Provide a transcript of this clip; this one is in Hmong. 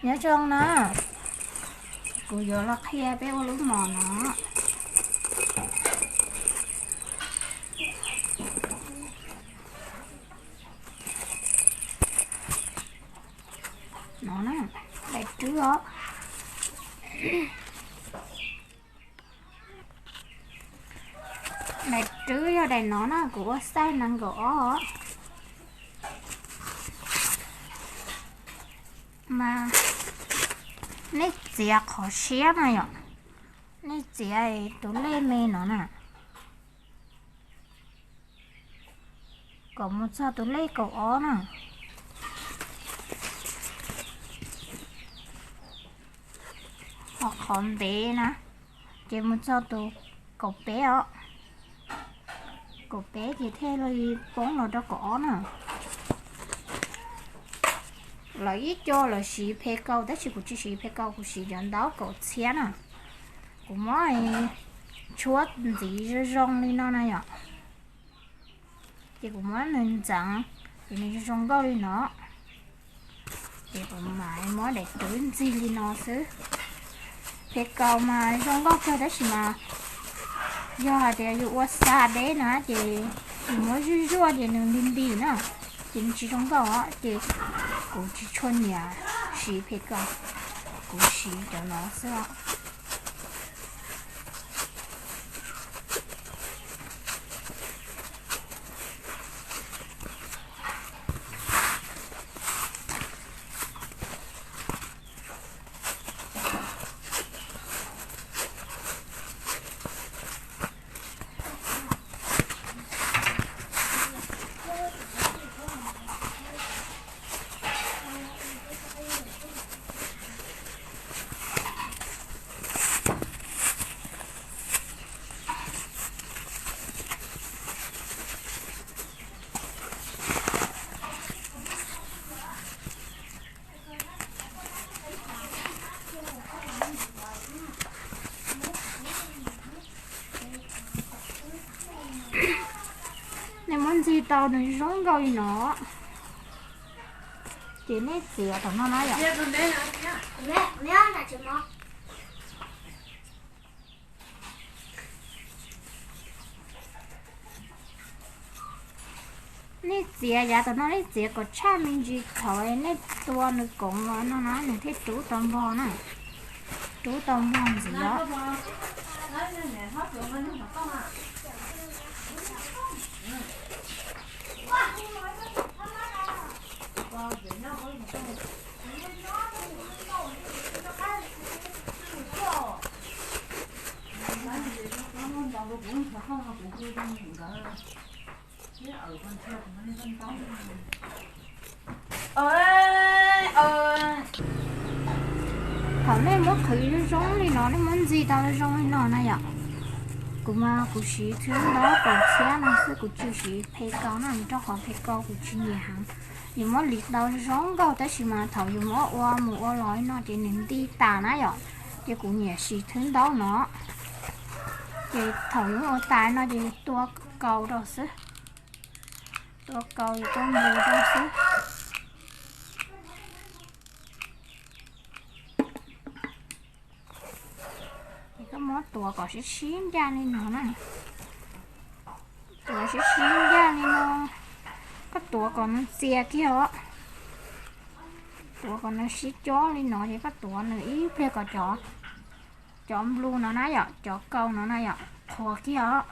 Nyob zoo na, kuv yuav los qhia peb ua lub mos no. No na, daim rwb os. Daim rwb yog daim no na, kuv ua size nees nkaum ob. Mas nej txiav qhov siab no yom, nej txiav tus lej me no na, kom mus txog tus lej kaum ob na. Ho qhov ntev na, ces mus txog tus kaum peb os. Kaum peb ces thiaj li poob los rau kaum ob na. Lawv ib co lawv siv phe kaus tab sis kuv tsis siv phe kaus, kuv siv cov ntaub kaum txhiab na. Kuv muab tshuab ntxiv zoo zoo li no na yom. Ces kuv muab nws ntxeev, ces nws zoo zoo nkauj li no. Ces kuv mam muab daim rwb ntxig li no xwb. Phe kaus mas zoo nkauj kawg tab sis mas yog hais tias yus ua xa deb na ces yus muab zuj zuaj ces nws nti nti na, ces nws tsis zoo nkauj os. Ces kuv tsis tshua nyiam siv phe kaus, kuv siv cov no xwb os. Nej muab ntxig tau nws zoo nkauj li no, ces nej txiav tom no na yom. Nej txiav yav tom no nej txiav kom tshaj me ntsis thaum nej tua nws koov los no na nws thiaj rub tau npog na. Rub tau npog ntxiv os. Thaum nej muab qhwv zoo zoo li no, nej muab ntxig tau zoo li no na yom. Kuv mas kuv siv thwb ntaub kaum txhiab no xwb, kuv tsis siv phe kaus na, rau qhov phe kaus kuv tsis nyiam heev. Yus muab liv tau zoo nkauj tab sis mas thaum yus muab ua mus ua los li no ces nws nti tas na yom. Ces kuv nyiam siv thwb ntaub no. Ces thaum yus muab ua tas no ces yus tua kaus rau xwb. Tua kaus yus tua npus rau xwb. Ces koj muab tuav kom sib sib ncaj li no na. Tuav sib sib ncaj li no, koj tuav kom nws txias kiag os. Tuav kom nws sib cob li no ces koj tuav nws ib pliag kom cov, cov nplu no na yom, cov kaus no na yom, qhuav kiag os.